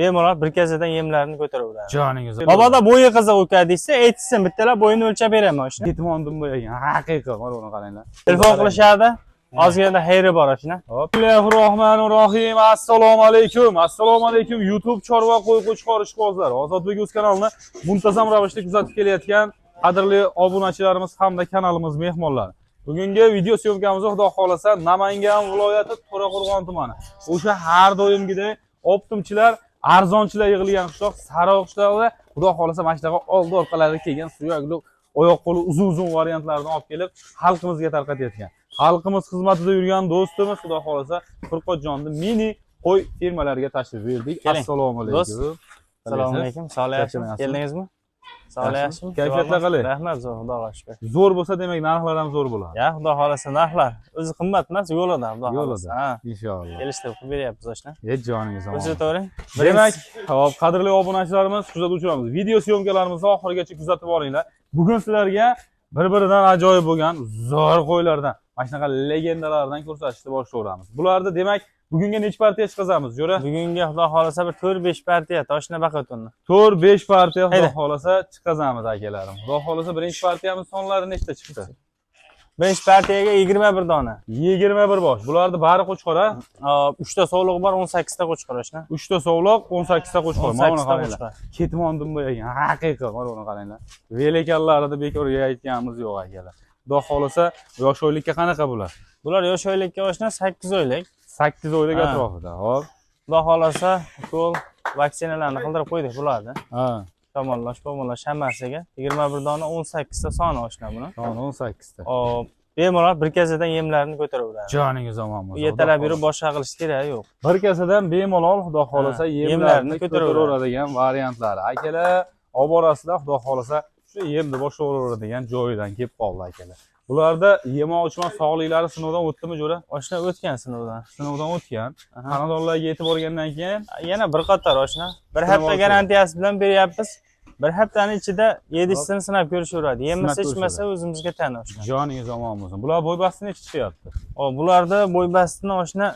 Bemalol bir kasadan yemlarini ko'taraveradi. Joningiz. Mabodo bo'yi qiziq uka desa, aytsin, bittalar bo'yini o'lchab beraman shuni. Ketmondim bo'yagan. Haqiqiy, mana buni qaranglar. Telefon qilishadi. Ozgina xayri bor shuni. Hop. Bismillahirrohmanirrohim. Assalomu alaykum. Assalomu alaykum YouTube chorva qo'y qo'chqor ishqibozlari. Ozodbek o'z kanalini muntazam ravishda kuzatib kelayotgan qadrli obunachilarimiz hamda kanalimiz mehmonlari. Bugungi video syomkamizni xudo xolasa Namangan viloyati To'raqo'rg'on tumani. O'sha har doimgidek optimchilar, arzonchilar yig'ilgan qishloq Sariq qishlog'ida xudo xolasa mana shunaqa oldi orqalari kelgan suyakli oyoq qo'li uzun uzun variantlarni olib kelib xalqimizga tarqatayotgan. Xalqimiz xizmatida yurgan do'stimiz xudo xolasa Furqatjonni mini qo'y firmalariga tashrif buyurdik. Keling. Assalomu alaykum. Assalomu alaykum. Sog'lik yaxshimi? Charchamayapsizmi? Keldingizmi? Sog'lik yaxshimi? Kayfiyatlar qalay? Rahmat, zo'r, xudoga shukr. Zo'r bo'lsa demak narxlar ham zo'r bo'ladi. Ya, xudo xolasa narxlar o'zi qimmat emas, yo'lida, xudo Yo'lida. xolasa. Ha, Inshaalloh. kelishtirib qilib beryapmiz oshna. Ye joningiz omon. Ko'rsatavering. Demak, hop, qadrli obunachilarimiz, kuzatuvchilarimiz, video syomkalarimizni oxirigacha kuzatib boringlar. Bugun sizlarga bir-biridan ajoyib bo'lgan zo'r qo'ylardan, mana shunaqa legendalardan ko'rsatishni boshlayveramiz. Bularni demak, bugunga necha partiya chiqazamiz, jo'ra? Bugunga xudo xolasa bir 4-5 partiya toshna baqatuni. 4-5 partiya xudo Hayda. xolasa chiqazamiz akalarim. Xudo xolasa birinchi partiyamiz sonlari nechta chiqdi? Birinchi partiyaga 21 dona. 21 bosh. Bularni bari qo'chqor, a? 3 ta sovliq bor, 18 ta qo'chqor oshna. 3 ta sovliq, 18 ta qo'chqor. Mana buni 18 ta qaranglar. qo'chqor. Ketmondim bo'yagan. Haqiqiy, mana buni qaranglar. Velikanlarni bekorga aytganimiz yo'q akalar. Xudo xolasa yosh oylikka qanaqa bular? Bular yosh oylikka oshna 8 oylik. 8 oylik Ha. atrofida. Hop. Xudo xolasa ukol vaksinalarni qildirib qo'ydik bularni. Ha, Shamollash, pomollash hammasiga 21 dona 18 ta soni oshna buni. soni 18 ta. Hop, bemalol bir kasadan yemlarini ko'taraveradi. Joningiz omon bo'lsin. Yetalab Xudo yurib boshqa qilish keragi yo'q. Bir kasadan bemalol xudo xolasa Ha, yemlarni yemlarni ko'taraveradigan variantlari. Akalar, olib borasizlar, xudo xolasa shu yemni boshlayveradigan joyidan kelib qoldi akalar. Bularda yemoq ichmoq sog'liklari sinovdan o'tdimi jo'ra? Oshna o'tgan sinovdan. Sinovdan o'tgan. Aha. Xonadonlarga yetib borgandan keyin Yana bir qator oshna. Bir Sinab hafta olsa. garantiyasi bilan beryapmiz. Bir haftani ichida yedisini sinab ko'rishaveradi. Yemasa Sinab ichmasa o'zimizga tan oshna. Joningiz omon bo'lsin. Bular bo'y basti necha chiqyapti? O, bularda bo'y bastini oshna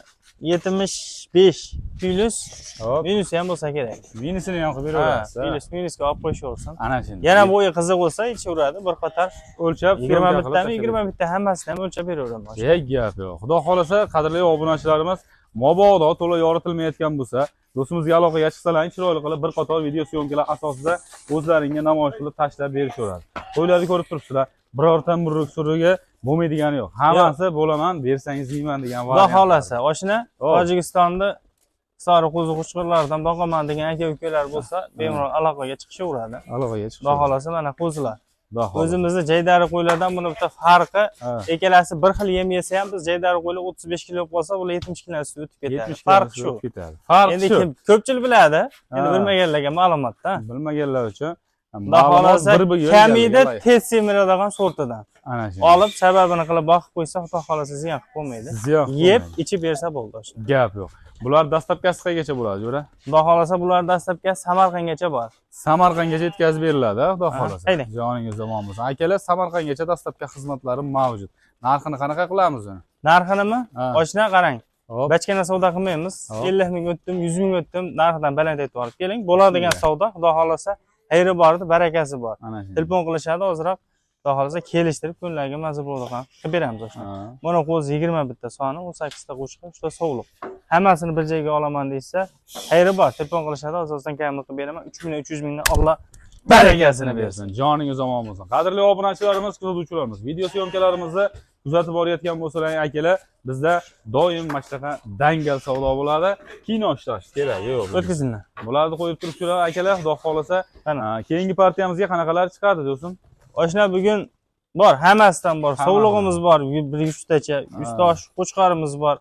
75 plus Hop. minus ham bo'lsa kerak. Minusini ham qilib Ha, beraverasiz. Ha. minus minusga olib qo'yishaversin. Ana shunday. Yana bo'yi qiziq bo'lsa ichaveradi bir qator. O'lchab 20 syomka qilib bittami, tashlab 20 bitta hammasini ham o'lchab beraveraman. Hech gap yo'q. Xudo xolasa qadrli obunachilarimiz mabodo to'la yoritilmayotgan bo'lsa, do'stimizga aloqaga chiqsalaring chiroyli qilib bir qator video syomkalar asosida o'zlaringga namoyish qilib tashlab berishaveradi. Qo'ylarni ko'rib turibsizlar. Birorta murruk surrugi bo'lmaydigani yo'q. Hammasi bo'laman, bersangiz yeyman degan Xudo variant. xolasa oshna Hop. Tojikistonda sariq qo'zi qo'chqorlardan boqaman degan aka ukalar bo'lsa, bemalol aloqaga chiqishaveradi. Aloqaga chiqib. Xudo xolasa mana qo'zilar. Xudo xolasa. O'zimizni jaydari qo'ylardan buni bitta farqi, Ha. ikkalasi bir xil yem yesa ham biz jaydari qo'ylar 35 kilo bo'lib qolsa, bular 70 kilo ustiga o'tib ketadi. 70 Farq kilo shu. o'tib ketadi. Farq Endi shu. kim ko'pchilik biladi, endi Ha. bilmaganlarga ma'lumotda. Bilmaganlar uchun Xudo ma'lumot xolasa bir-bir kamida yo'lga tez semiradigan sortidan. Ana shunday. Olib sababini qilib boqib qo'ysa, xudo xolasa ziyon qilib qo'ymaydi. Ziyon qilib Yeb, qo'ymaydi. ichib bersa bo'ldi o'sha. Gap yo'q. Bular dastlabkasi qayergacha bo'ladi, jo'ra? Xudo xolasa bular dastlabki Samarqandgacha bor. Samarqandgacha yetkazib beriladi, xudo Ha, xolasa. hayda. Joningiz omon bo'lsin. Akalar, Samarqandgacha dastlabki xizmatlari mavjud. Narxini qanaqa qilamiz uni? Narxinimi? Ha. Oshna qarang. Hop. Bachkana savdo qilmaymiz. Hop. 50 ming o'tdim, 100 ming o'tdim, narxidan baland aytib olib keling. Bo'ladigan Shunday. savdo, xudo xolasa xayri bor, barakasi bor. Ana shunday. Telefon qilishadi ozroq, xudo xolasa kelishtirib kunlarga mazza bo'ladigan qilib beramiz oshna. Ha. Mana qo'zi 20 bitta soni, 18 ta qo'chqor, 3 ta sovliq. Hammasini bir joyga olaman deysa, xayri bor. Telefon qilishadi, oz-ozdan kamini qilib beraman. 3 million 300 mingdan Alloh barakasini bersin. Bersin. Joningiz omon bo'lsin. Qadrli obunachilarimiz, kuzatuvchilarimiz, video syomkalarimizni kuzatib borayotgan bo'lsalar, akalar, bizda doim mana shunaqa dangal savdo bo'ladi. Kino ishlash kerak yo'q. O'tkazinglar. Bularni qo'yib turibsizlar akalar, xudo xolasa. Mana. Ha, keyingi partiyamizga qanaqalar chiqadi do'stim? Oshna bugun bor, hammasidan bor. Hammasidan. Sovlig'imiz bor, bir yuztacha, yuzta Ha. oshiq qo'chqorimiz bor.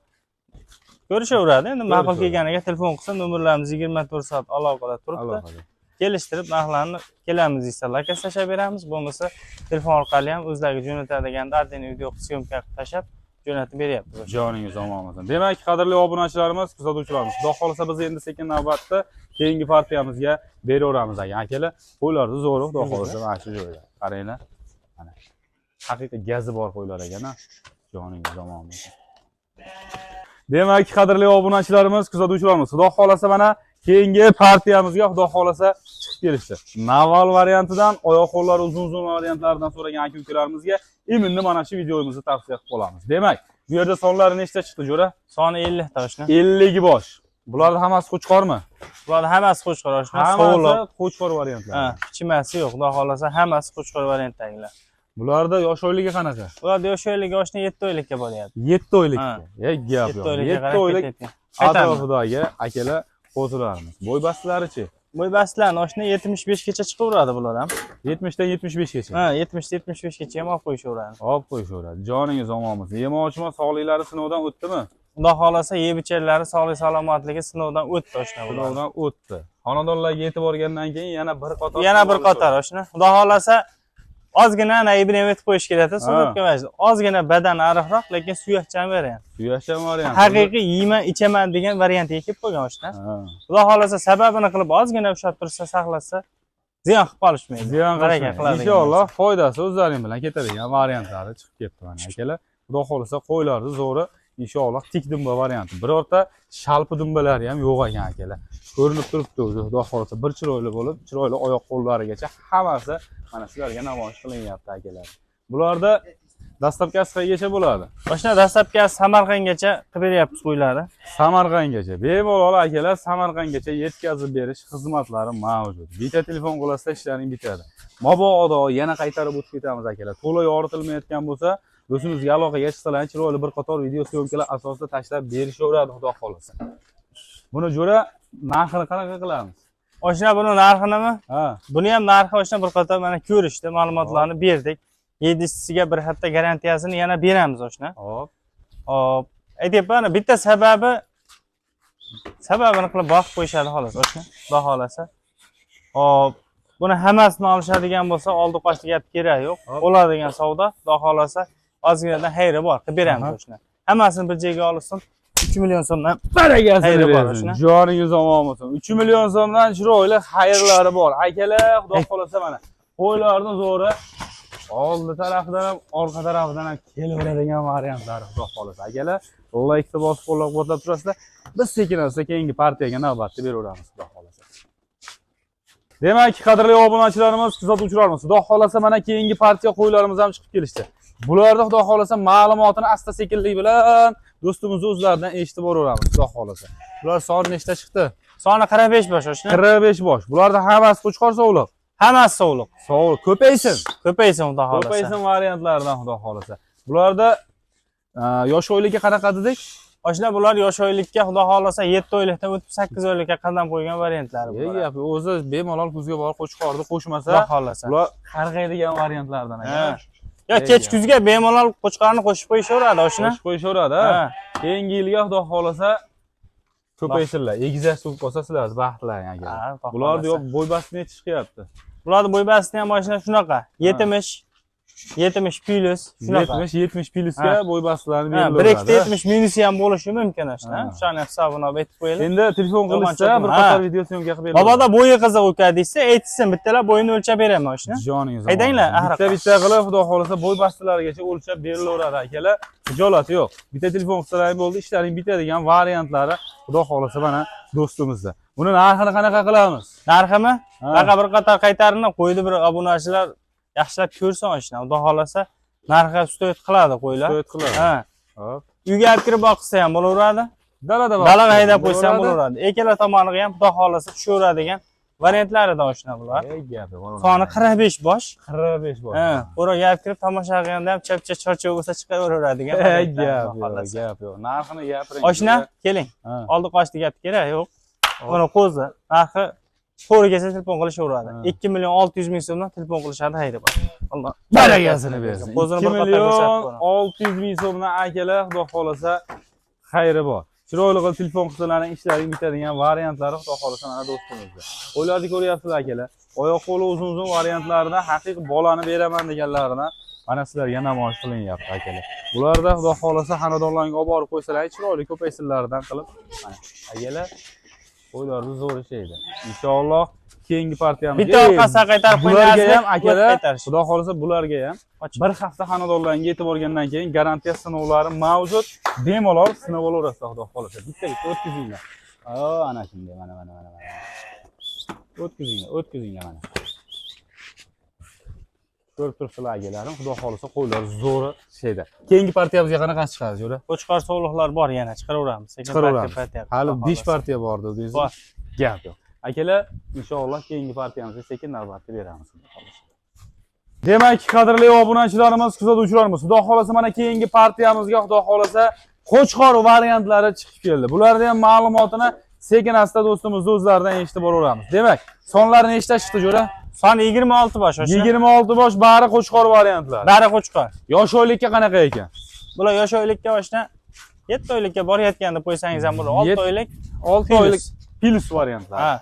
Ko'rishaveradi. Endi ma'qul Ko'rishaveradi. kelganiga telefon qilsa, nomerlarimiz 24 soat aloqada turibdi. Alohida. Kelishtirib narxlarni kelamiz desa, lakas tashlab beramiz, bo'lmasa telefon orqali ham o'zlariga jo'natadigan отдельный video syomka qilib tashlab jo'natib beryapmiz. Joningiz omon bo'lsin. Demak, qadrli obunachilarimiz, kuzatuvchilarimiz, xudo xolasa biz endi sekin navbatda keyingi partiyamizga beraveramiz aka. Akalar, qo'ylarni zo'ri, xudo xolasa mana shu joyda. Qaranglar. Mana. Haqiqiy gazi bor qo'ylar ekan, ha. Joningiz omon bo'lsin. Demak, qadrli obunachilarimiz, kuzatuvchilarimiz, xudo xolasa mana Keyingi partiyamizga xudo xolasa chiqib kelishdi. Naval variantidan, oyoq qo'llari uzun-uzun variantlaridan so'ragan aka-ukalarimizga именно mana shu videomizni tavsiya qilib qolamiz. Demak, bu yerda sonlari nechta chiqdi, jo'ra? Soni 50 ta, oshna. 50 bosh. Bularning hammasi qo'chqormi? Bularning hammasi qo'chqor, oshna. Sovliq. Hammasi qo'chqor variantlari. Ha, pichimasi yo'q, xudo xolasa hammasi qo'chqor variantdagilar. Bularda yosh oyligi qanaqa? Bularda yosh oyligi, oshna, 7 oylikka boryapti. 7 oylik. Ha. Ey, gap 7 yo'q. oylikka 7 qarab oylik ketyapti. atrofidagi akalar, qo'zilarimiz. Bo'y bastilarichi? Bo'y bastlarni, oshna, 75 gacha chiqaveradi bular ham. 70 dan 75 gacha. Ha, 70 75 gacha ham olib qo'yishaveradi. Olib qo'yishaveradi. Joningiz omon bo'lsin. Yemochma sog'liklari sinovdan o'tdimi? Xudo xolasa yeb icharlari, sog'lik salomatligi sinovdan o'tdi, oshna, bular. Sinovdan o'tdi. Xonadonlarga yetib borgandan keyin yana bir qator Yana bir qator, oshna. Xudo xolasa ozgina aybini ham aytib qo'yish kerak, suratga emas. Ozgina badan ariqroq, lekin suyakchan variant. Suyakchan variant. Haqiqiy yeyman, ichaman degan variantga kelib qolgan, oshna. Ha. Xudo xolasa sababini qilib ozgina ushlab tursa, saqlasa, ziyon qilib qolishmaydi. Ziyon Baraka qilishmaydi. qiladigan. Inshaalloh foydasi o'zlaring bilan ketadigan variantlari chiqib ketdi mana akalar. Xudo xolasa qo'ylarni zo'ri inshaalloh tik dumba varianti. Birorta shalpi dumbalari ham yo'q ekan, akalar. Ko'rinib turibdi o'zi, xudo xolasa bir chiroyli bo'lib, chiroyli oyoq qo'llarigacha hammasi mana sizlarga namoyish qilinyapti, akalar. Bularda доставка si qayergacha bo'ladi? Oshna, доставка si Samarqandgacha qilib beryapmiz qo'ylarni. Samarqandgacha. Bemalol, akalar, Samarqandgacha yetkazib berish xizmatlari mavjud. Bitta telefon qilasizlar, ishlaring bitadi. Mabodo yana qaytarib o'tib ketamiz, akalar. To'la yoritilmayotgan bo'lsa, do'stimizga aloqaga chiqsalar, chiroyli bir qator video съёмка lar asosida tashlab berishaveradi, xudo xolasa. Buni, jo'ra, narxini qanaqa qilamiz? Oshna, buni narxi nima? Ha, Buni ham narxi, oshna, bir qator mana ko'rishdi, ma'lumotlarni berdik. Yedisiga bir hafta garantiyasini yana beramiz, oshna. Hop. Hop, aytyapman, ana bitta sababini qilib boqib qo'yishadi xolos, oshna. Xudo xolasa. Hop, buni hammasini olishadigan bo'lsa, oldi qochdi gap kerak yo'q. Hop. Bo'ladigan savdo, xudo xolasa ozginadan xayri bor, qilib beramiz, oshna. Hammasini bir joyga olsin 3 million so'mdan Barakasini xayri bor, bersin. oshna. Joningiz omon bo'lsin. 3 million so'mdan chiroyli xayrlari bor. Akalar, xudo xolasa mana qo'ylarni zo'ri oldi tarafidan ham, orqa tarafidan ham kelaveradigan variantlari, xudo xolasa. Akalar, laykni bosib qo'llab-quvvatlab turasizlar. Biz sekin asta keyingi partiyaga navbatni beraveramiz, xudo xolasa. Demak, qadrli obunachilarimiz, kuzatuvchilarimiz, xudo xolasa mana keyingi partiya qo'ylarimiz ham chiqib kelishdi. Bularda xudo xolasa ma'lumotini asta sekinlik bilan do'stimizni o'zlaridan eshitib boraveramiz, xudo xolasa. Bular soni nechta chiqdi? Soni 45 bosh, oshna. 45 bosh. Bularda hammasi qo'chqor sovliq. Hammasi sovliq. Sovliq ko'paysin. Ko'paysin, xudo xolasa. Ko'paysin variantlaridan, xudo xolasa. Bularda yosh oyligi qanaqa dedik? Oshna, bular yosh oylikka, xudo xolasa 7 oylikdan o'tib 8 oylikka qadam qo'ygan variantlari bular. Gap o'zi bemalol kuzga borib qo'chqorni qo'shmasa, Xudo xolasa. bular qarg'aydigan variantlardan Ha. ekan. Yo, kech kuzga bemalol qo'chqorni qo'shib qo'yishaveradi, oshna. Qo'shib qo'yishaveradi, ha. Ha. Keyingi yilga xudo xolasa ko'paysinlar. Egizak bo'lib qolsa sizlar baxtli aka. Ha, xudo Bularni xolasa. yo'q, bo'y-basti nechi chiqyapti? Bularni bo'y-bastini ham, oshna, shunaqa. 70 70 plus shunaqa. 70 70 plusga Ha. bo'y-bastlarni Ha, beriladi. bir ikkita 70 minusi ham bo'lishi mumkin, oshna. Ha. O'shani hisobini olib aytib qo'yaylik. Endi telefon Yomon qilishsa chopma. bir Ha. qator video съёмка qilib beradi. Mabodo bo'yi qiziq uka desa, aytsin, bittalar bo'yini o'lchab beraman, oshna. Joningiz omon Haydanglar, bo'lsin. ahriq. Bitta bitta qilib xudo xolasa bo'y bastilarigacha o'lchab berilaveradi, akalar. Xijolati yo'q. Bitta telefon qilsalar bo'ldi, ishlaring bitadigan variantlari xudo xolasa mana do'stimizda. Buni narxini qanaqa qilamiz? Narximi? Ha. Baqa bir qator qaytarini qo'ydi bir obunachilar yaxshilab ko'rsin, oshna. Xudo xolasa narxi стоит qiladi qo'ylar. Стоит qiladi. Ha. Hop. Uyga olib kirib boqsa ham bo'laveradi. Dalada Dalaga haydab qo'ysa ham bo'laveradi. Ikkala tomoniga ham xudo xolasa tushaveradigan variantlarida, oshna, bular. Ey, gap yo'q. Soni 45 bosh. 45 bosh. Ha, o'raga olib kirib tomosha qilganda ham chapcha charchoq bo'lsa chiqaveraveradigan Ey, variantlar, gap xudo yo'q, xohlasa. gap yo'q. Narxini gapiring. Oshna, keling. Ha. Oldi qochdi gap kerak yo'q. Buni qo'zi narxi to'g'ri kelsa telefon qilishaveradi. Ha. 2 million 600 ming so'mdan telefon qilishadi, xayri bor. Alloh Barakasini bersin. Qo'zini 2 bir qator million ko'rsatib qo'yaman. 600 ming so'mdan, akalar, xudo xolasa xayri bor. Chiroyli qilib telefon qilsalaring ishlaring bitadigan variantlari xudo xolasa mana do'stimizda. Qo'ylarni ko'ryapsizlar, akalar. Oyoq qo'li uzun uzun variantlarida haqiqiy bolani beraman deganlaridan mana sizlarga namoyish qilinyapti, akalar. Bularda xudo xolasa xonadonlarga olib borib qo'ysalar chiroyli ko'paysinlardan qilib mana akalar qo'ylarni zo'r ishlaydi. Inshaalloh keyingi partiyamiz. Bitta orqasidan qaytarib Bularga qo'ying, ham, akalar, qaytarish. xudo xolasa bularga ham bir hafta xonadonlarga yetib borgandan keyin garantiya sinovlari mavjud. Bemalol sinab olaverasizlar, xudo xolasa. Bitta bitta o'tkazinglar. O, ana shunday, mana mana mana mana. O'tkazinglar, o'tkazinglar mana. Ko'rib turibsizlar akalarim, xudo xolisa qo'ylar zo'ri şeyda. Keyingi partiyamizga qanaqasi chiqadi, jo'ra? Qo'chqor sovliqlar bor yana, chiqaraveramiz. Sekin Chiqaraveramiz. partiya partiya. Hali Xudo 5 xohlasa. partiya bor dedingiz. Bor. Gap yo'q. Akalar, inshaalloh keyingi partiyamizga sekin navbatni beramiz, xudo xohlasa. Demak, qadrli obunachilarimiz, kuzatuvchilarimiz, xudo xolasa mana keyingi partiyamizga xudo xolasa qo'chqor variantlari chiqib keldi. Bularni ham ma'lumotini sekin asta do'stimizni o'zlaridan eshitib boraveramiz. Demak, sonlar nechta chiqdi, jo'ra? Son 26 bosh oshna. 26 bosh, bari qo'chqor variantlari. Bari qo'chqor. Yosh oylikka qanaqa ekan? Bular yosh oylikka oshna 7 oylikka borayotgan deb qo'ysangiz ham bo'ladi. 6 oylik 6 Plus. oylik plus variantlar. Ha.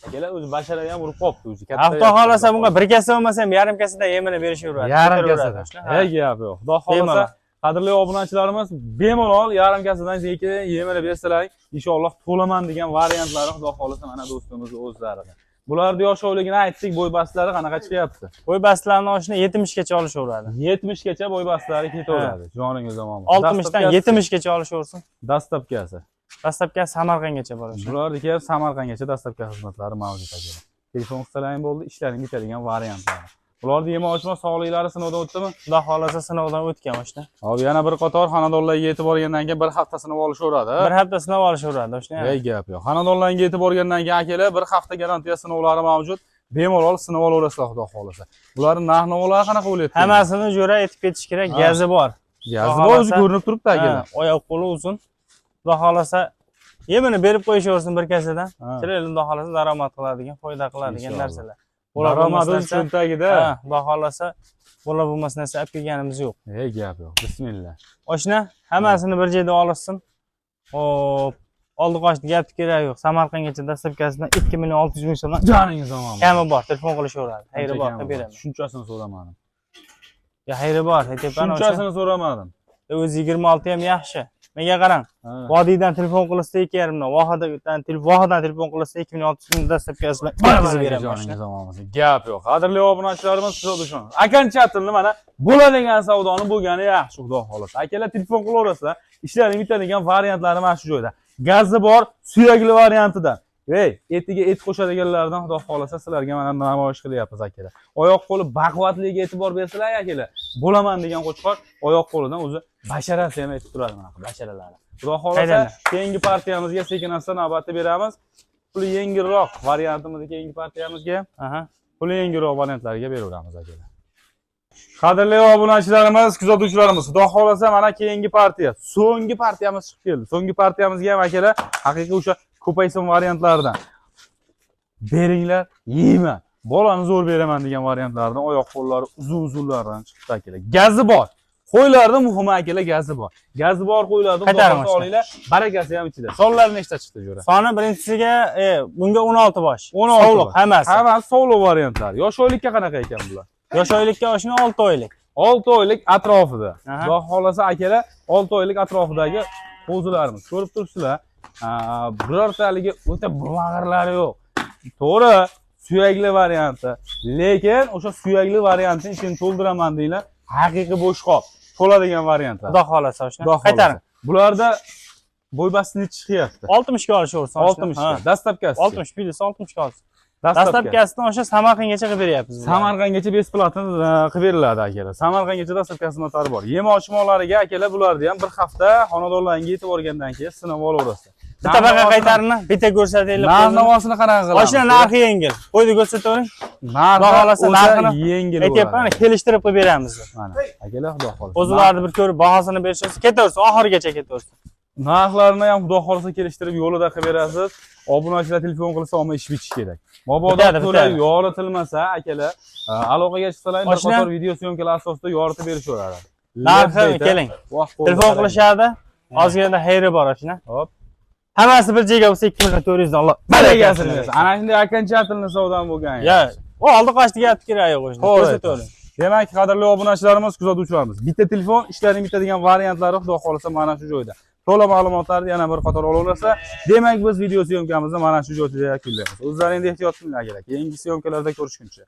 Akalar, o'zi bashara ham urib qolibdi o'zi. Katta. Xudo xohlasa bunga bir kasa bo'lmasa ham yarim kasada yemini berishaveradi. Yarim Ko'taraveradi kasada. oshna. Ha. Hey, gap yo'q. Xudo xohlasa Bemalol. Qadrli obunachilarimiz, bemalol yarim kasadan keyin yemini bersalar, inshaalloh to'laman degan variantlari xudo xohlasa mana do'stimiz o'zlarida. Bularni yosh oyligini aytdik, bo'y bastlari qanaqa chiqyapti? Bo'y bastlarni oshna 70 gacha olishaveradi. 70 gacha bo'y bastlari ketaveradi. Joningiz omon. 60 dan 70 gacha olishaversin. Dastavkasi. Dastlabki Samarqandgacha boradi. Bularniki ham Samarqandgacha dastavka xizmatlari mavjud akalar. Telefon qilsalaring bo'ldi, ishlaring bitadigan variantlari. Bularni yema ochma sog'liklari sinovdan o'tdimi? Xudo xohlasa sinovdan o'tgan oshna. Hop, yana bir qator xonadonlarga yetib borgandan keyin bir hafta sinov olishaveradi. Bir hafta sinov olishaveradi oshna. Ey, gap yo'q. Xonadonlarga yetib borgandan keyin akalar bir hafta garantiya sinovlari mavjud. Bemalol sinov olaverasizlar xudo xohlasa. Bularning narx-navolari qanaqa bo'lyapti? Hammasini jo'ra etib ketish kerak, Ha. gazi bor. Gazi bor, o'zi ko'rinib turibdi akalar. Ha, oyoq qo'li uzun. Xudo xohlasa yemini berib qo'yishaversin bir kasadan. Ha. Chiroyli xudo xohlasa daromad qiladigan, foyda qiladigan Inshaalloh. narsalar. Bo'lar Daromadi bo'lmas narsa. cho'ntagida. Ha, xudo xohlasa bo'lar bo'lmas narsa olib kelganimiz yo'q. Ey, gap yo'q. Bismillah. Oshna hammasini bir joyda olishsin. Hop, oldi qochdi gapni keragi yo'q. Samarqandgacha dastlabkasidan 2 million 600 ming so'mdan Joningiz omon. kami bor, telefon qilishaveradi. Xayri bor, Qancha qilib kami bor? beraman. Shunchasini so'ramadim. Ya xayri bor, aytyapman oshna. Shunchasini so'ramadim. O'zi 26 ham yaxshi. Menga qarang. Ha. Vodiydan telefon qilishsa 2,5 dan, Vohadan telefon qilishsa 2 million 600 ming dastlabkasi bilan yetkazib beraman. Joningiz omon bo'lsin. Gap yo'q. Qadrli obunachilarimiz, kuzatuvchilarimiz. Окончательно mana bo'ladigan savdoni bo'lgani yaxshi, xudo xohlasa. Akalar, telefon qilaverasizlar. Ishlaring bitadigan variantlari mana shu joyda. Gazi bor, suyakli variantida. Ey, etiga et qo'shadiganlardan xudo xohlasa sizlarga mana namoyish qilyapmiz akalar. Oyoq qo'li baquvvatligiga e'tibor bersalar akalar, bo'laman degan qo'chqor oyoq qo'lidan o'zi basharasi ham aytib turadi mana basharalari. Xudo xohlasa Qaydanlar? Keyingi partiyamizga sekin asta navbatni beramiz. Puli yengilroq variantimizni keyingi partiyamizga, Aha. puli yengilroq variantlarga beraveramiz akalar. Qadrli obunachilarimiz, kuzatuvchilarimiz, xudo xohlasa mana keyingi partiya, so'nggi partiyamiz chiqib keldi. So'nggi partiyamizga ham akalar haqiqiy o'sha ko'paysin variantlaridan. Beringlar, yeyman. Bolani zo'r beraman degan variantlardan oyoq qo'llari uzun uzunlaridan chiqibdi akalar. Gazi bor. Qo'ylarda muhimi akalar gazi bor. Gazi bor qo'ylarda xudo Qaytarim xohlasa olinglar, barakasi ham ichida. Sonlari nechta chiqdi jo'ra? Soni birinchisiga bunga 16 bosh. 16 Sovliq bosh. hammasi. Hammasi sovliq variantlari. Yosh oylikka qanaqa ekan bular? Yosh oylikka oshna 6 oylik. 6 oylik atrofida. Aha. Xudo xohlasa akalar 6 oylik atrofidagi qo'zilarimiz. Ko'rib turibsizlar. Birortaligi o'ta bulg'ag'irlari yo'q. To'g'ri, suyakli varianti. Lekin o'sha suyakli variantni ichini to'ldiraman deylar. Haqiqiy bo'shqob, to'ladigan variantlar. Xudo xohlasa oshna. Xudo xohlasa. Qaytarim. Bularda bo'ybasti nechi chiqyapti? 60 ga olishaversin. 60 ga. Dastavkasi. 60 plyus 60 ga olsin. Dastavka. Dastlabkasini o'sha Samarqandgacha qilib beryapmiz. Bularni. Samarqandgacha bесплатно qilib beriladi akalar. Samarqandgacha dastavka xizmatlari bor. Yem ochmoqlariga akalar bularni ham bir hafta xonadonlarga yetib borgandan keyin sinab olaverasiz. Bitta baqa qaytarini bitta ko'rsataylik. Narx navosini qanaqa qilamiz? Oshna narxi yengil. Qo'ydi ko'rsatavering. Narxi Xudo xohlasa o'ta narxini yengil aytyapman, bo'ladi. kelishtirib qo'yib beramiz. Mana akalar xudo xohlasa. O'zlarni bir ko'rib bahosini berishsa ketaversin, oxirigacha ketaversin. Narxlarini ham xudo xohlasa kelishtirib yo'lida qilib berasiz. Obunachilar telefon qilsa, omma ish bitish kerak. Mabodo Bitadi, to'la bitadi. yoritilmasa akalar, aloqaga chiqsalar bir Oshna- qator video syomkalar asosida yoritib berishaveradi. Narxi Lab deydi. keling. Voh, qo'lda Telefon qarang. qilishadi. Ozgina xayri bor oshna. Hop. Hammasi bir joyga bo'lsa 2 million 400 dan Alloh Barakasini bersin. Ana shunday окончательный savdon bo'lgan. Ya, o oldi qochdi gap kerak yo'q o'shni. To'g'ri. Ko'rsatavering. Demak, qadrli obunachilarimiz, kuzatuvchilarimiz, bitta telefon ishlaring bitadigan variantlari xudo xohlasa mana shu joyda. To'la ma'lumotlarni yana bir qator olaversa, demak biz video syomkamizni mana shu joyda yakunlaymiz. O'zlaringiz ehtiyot qilinglar kerak. Keyingi syomkalarda ko'rishguncha.